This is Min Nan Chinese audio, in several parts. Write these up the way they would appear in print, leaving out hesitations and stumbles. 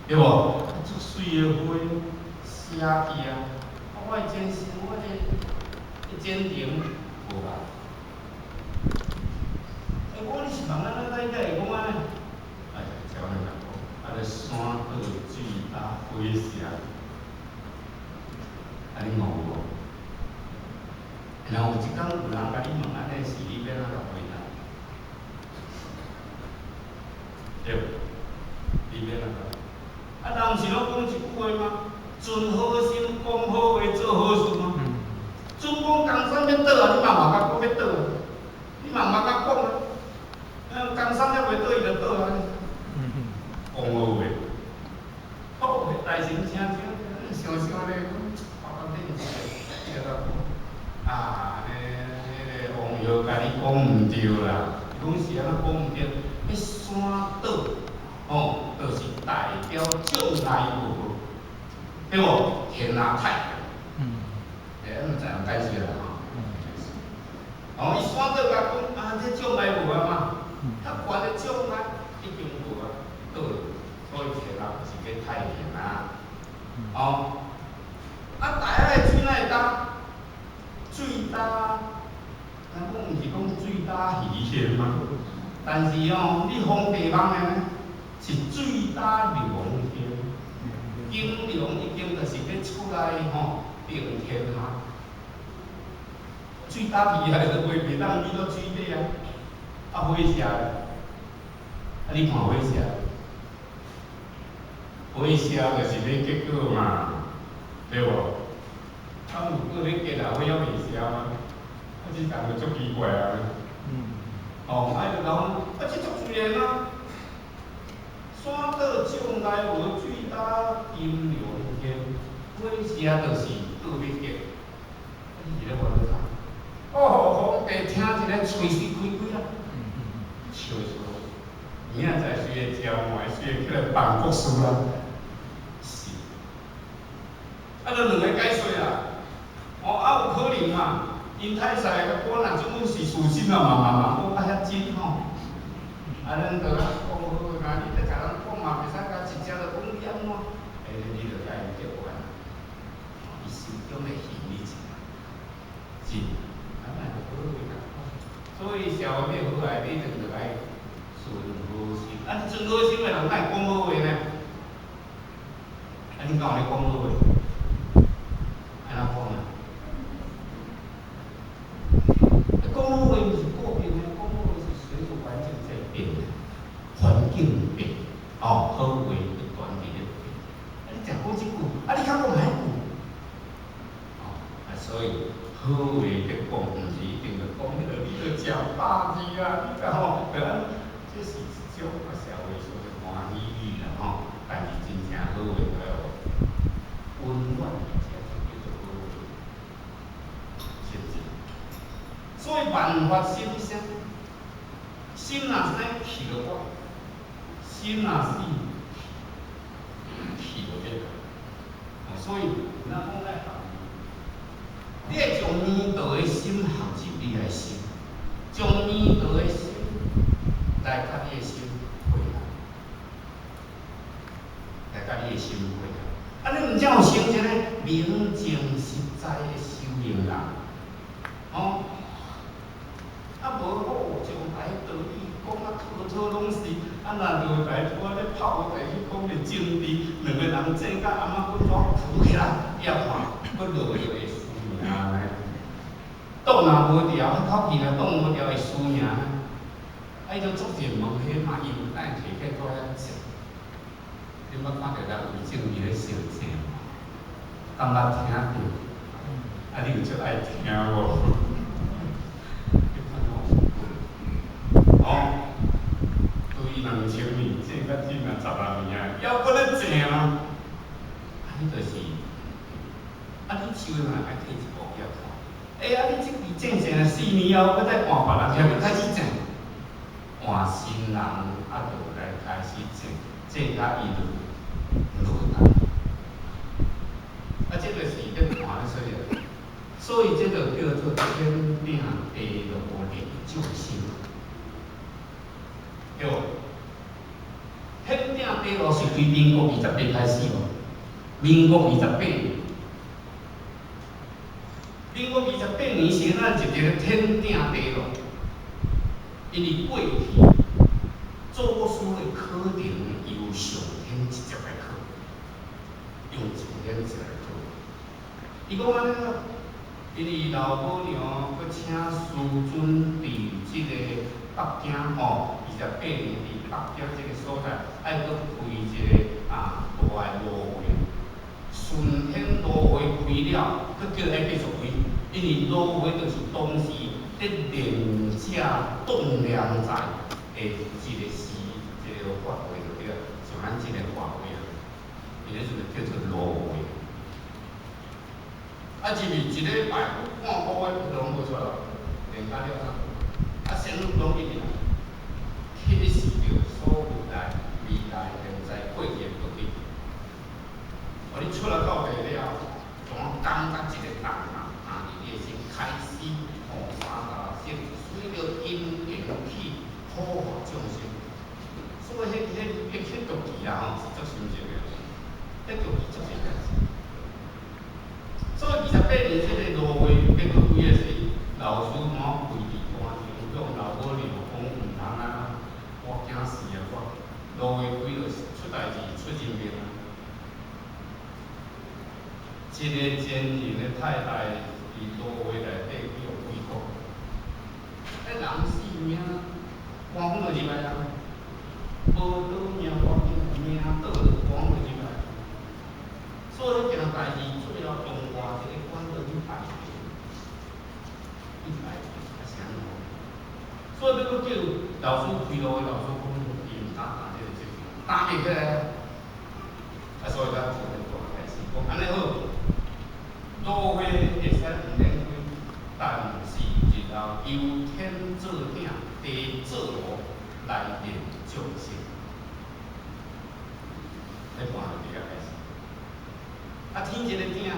對無？足媠的花寫去啊！我的前生，我的前程無啊。欸，我你是問按怎，你才會講按呢？哎，照按呢講，啊，咧山倒水焦火燒，啊，你悟無？若有一工有人共你問按呢是，你欲按怎共回答？對無？你欲按怎講？啊，人毋是攏講一句話嗎？存好心，講好話，做好事嗎？準講工廠欲倒啊，你嘛毋捌講欲倒啊，你嘛毋捌講啊。工廠猶袂倒，伊就倒啊。講好話，好話，大神請請，想想咧，講到頂是，對啦。啊，咧彼个王爺共你講毋對啦，伊講是按怎講毋對？彼山倒，吼，就是代表將來無，對無？天阿太。欸，咱知影解釋啦吼。哦，伊山倒共講啊，這將來無啊嘛，較懸的將來已經無啊，倒，所以天阿就是叫太平啊。哦，啊，大海的水哪會焦？水焦，人講毋是講水焦魚鮮嗎？但是哦，你封地網的呢，是水焦龍天，金龍已經就是欲出來吼，定天下。水焦魚啊，就袂當入到水底啊。啊，火燒，啊，你看火燒，火燒就是欲結果嘛，對無？啊，有果欲結啊，火猶未燒啊，啊，這人就足奇怪啊。哦，啊，就講，啊，這足自然啊。山倒將來無水焦金龍天，火燒就是倒欲結。啊，你是咧玩啥？哦，皇帝聽一个喙舌開開啊，笑死我！明仔載隨會招換，隨會起來辦國事啦。是。啊，就兩個解說啦。哦，啊有可能嘛？𪜶太歲共我若這阮是事實啊嘛嘛嘛，講甲遐真吼。啊，咱就講好啊，你咧共人講嘛，袂使共直接就講你按怎？欸，你著共伊結怨。伊心中咧恨你一下，是，啊，咱就好好共講。所以社會欲好來，你一定著愛存好心。啊，你存好心的人，哪會講好話呢？啊，你敢有咧講好話？按怎講啊？講好話毋是固定的，講好話是隨著環境在變的，環境變，哦，好話不斷佇咧變。啊，你食講這句，啊，你較講彼句，哦，啊，所以好話咧講，毋是一定著講彼個你著食飽去啊，你著吼，著按，這是一種啊社會上的歡喜語啦吼，但是真正好話著愛溫暖，這就叫做好話，是毋是？所以萬法心生，心若生氣就我，心若死，氣就滅。所以咱講愛學，你愛將彌陀的心學入你的心，將彌陀的心來佮你的心配合，來佮你的心配合。啊，你毋才有成一个明淨實在的修行人，哦。啊，無好將來道理講啊，套套攏是，啊，若落來拄仔咧泡在去講咧政治，兩个人爭甲頷仔骨頭浮起來，伊也看，閣落就會輸贏呢。擋若無牢，彼口氣若擋無牢會輸贏呢。啊，伊就足濟問彼嘛，伊有等提起倒遐濟。你捌看著人為政治咧相爭無？敢捌聽著？啊，你有足愛聽無？哦，對2000年爭甲今啊十外年啊，猶閣咧爭啊！啊，彼就是，啊，你手若愛退一步去看，欸，啊，你這支種種了4年後，閣再換別人，閣開始種，換新人，啊，就來開始種，種甲伊就落來。啊，這就是咧看咧說的，所以這就叫做天頂地落連眾生。對無？天頂地地爐是對民國二十八開始哦，民國二十八年，民國二十八年時，咱一個天鼎地爐，因為過去祖師的考程由上天直接來考，用上天直接來考。伊講按呢，因為老母娘閣請師尊佇這個北京吼，二十八年佇北京這個所在，愛閣開一個大的爐會。順天爐會開了，閣叫愛繼續開，因為爐會就是當時咧練這棟梁材的一個時，一個法會就對，像咱這個法會啊，伊咧就叫做爐會。啊，入去一禮拜半個月攏無出來，練甲了啊，仙女攏一直來，啟示著所有來未來、現在、過去的過去。哦，你出來到地了，怎感覺一個重啊，啊，佇你的心開始吼三大性，隨著因緣起，普化眾生。所以，彼毒氣啊吼，是足深切的，彼毒氣足深的。所以二十八年這個爐會欲閣開的時，老師怎跪佇單場，向老母娘講毋通啊，我驚死啊！我爐會開就出代誌，出人命啊！一個賤人的太太佇爐會內底去予鬼哭，彼人性命趕緊就入來啊！無倒命，趕緊命倒就趕緊入來。所以彼件代誌最後用偌一個管道去拜去拜，啊是按怎？所以欲閣叫老師開爐的老師講，伊毋敢擔這個責任，擔袂起來啊！啊，所以才做個大代誌，講按呢好，爐會會使毋免開，但是日後由天做鼎，地做爐來煉眾生。彼盤就佇遐開始。啊，天一個鼎，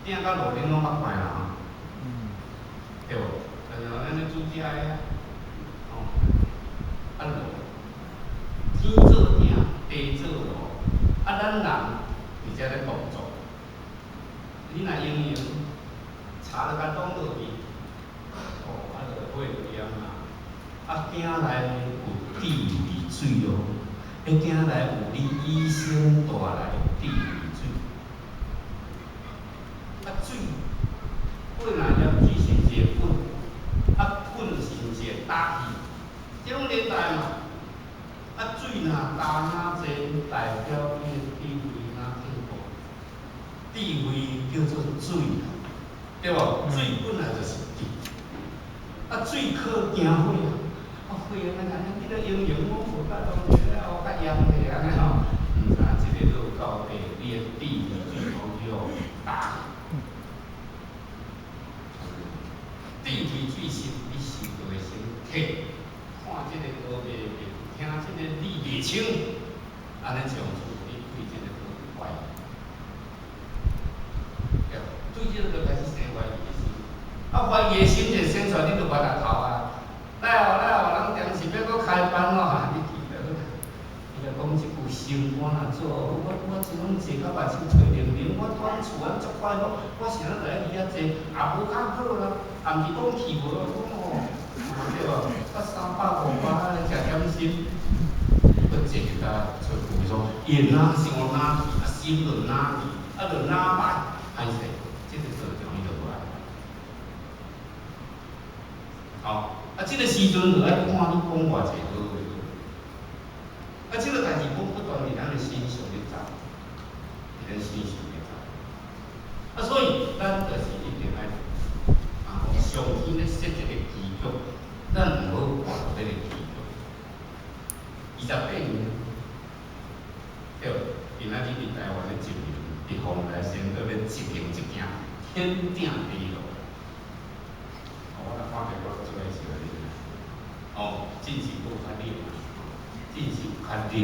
鼎佮爐恁攏捌看啦吼，對無？就是咱咧煮食的啊，吼，啊爐，天做鼎，地做爐，啊，咱人佇遮咧動作。你若閒閒，柴就共擋落去，哦，啊，就火就炎啦。啊，鼎內有智慧水哦，彼鼎內有你以生帶來的智慧水。啊，水，本來念水是一個滾，啊，滾是一個焦去，這攏連帶嘛。啊，水若焦若濟，代表你的智慧若進步。智慧叫做水啦，對無？水本來就是智。啊，水靠驚火啊！啊，火啊，咱安尼你咧形容我無法度咧，我較厭咧按呢吼。毋知影這個落到底，你的智慧水攏去予焦。智慧水是你受著的身體，看這個道袂明，聽這個理袂清，按呢從此你對這個道懷疑，對，對這個就開始生懷疑的心。啊，懷疑的心一生出來，你就無法頭啊！來哦來哦，人定是欲閣開班咯，你記得？伊就講這句生我若做，我這攏坐到目睭揣靈靈，我蹛厝安足快樂，我是按怎來佇遐坐，也無較好啦，也毋是講去無，講吼，對無？我三百五百安尼食點心，閣坐甲出句說，眼啊想哪去，啊心就哪去，啊就哪擺，歹勢，這個道場伊就無愛。好，啊，這個時陣就愛看你講偌濟好話。啊，這個代誌講不斷佇咱的身上咧走，佇咱身上咧走。啊，所以咱就是一定愛啊，上天咧設這個棋局，咱毋好活佇這個棋局。28年，對，今仔日佇台灣咧執行，佇鳳來先閣欲執行這件天鼎地爐。我若看著我足愛笑的，哦，真是閣較冷，真是有較冷。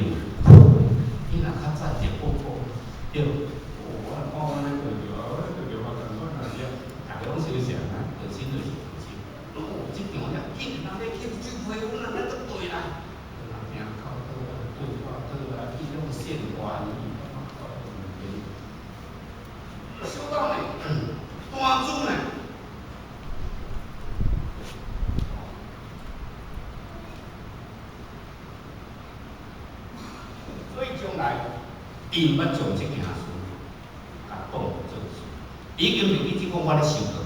你若較早熱寶寶，對，哦，我若看我咧對著啊，我咧對著嘛仝款啊是啊，逐家攏相像啊，核心就是核心。哦，這場遐緊，人咧去聚會，阮人咧閣對啦，人聽到倒對話，伊毋捌將這件事共當做事，已經袂記這講我咧修道，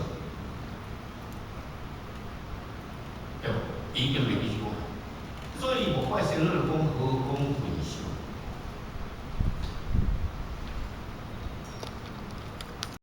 對無？已經袂記這講，所以無怪仙人講何講非相。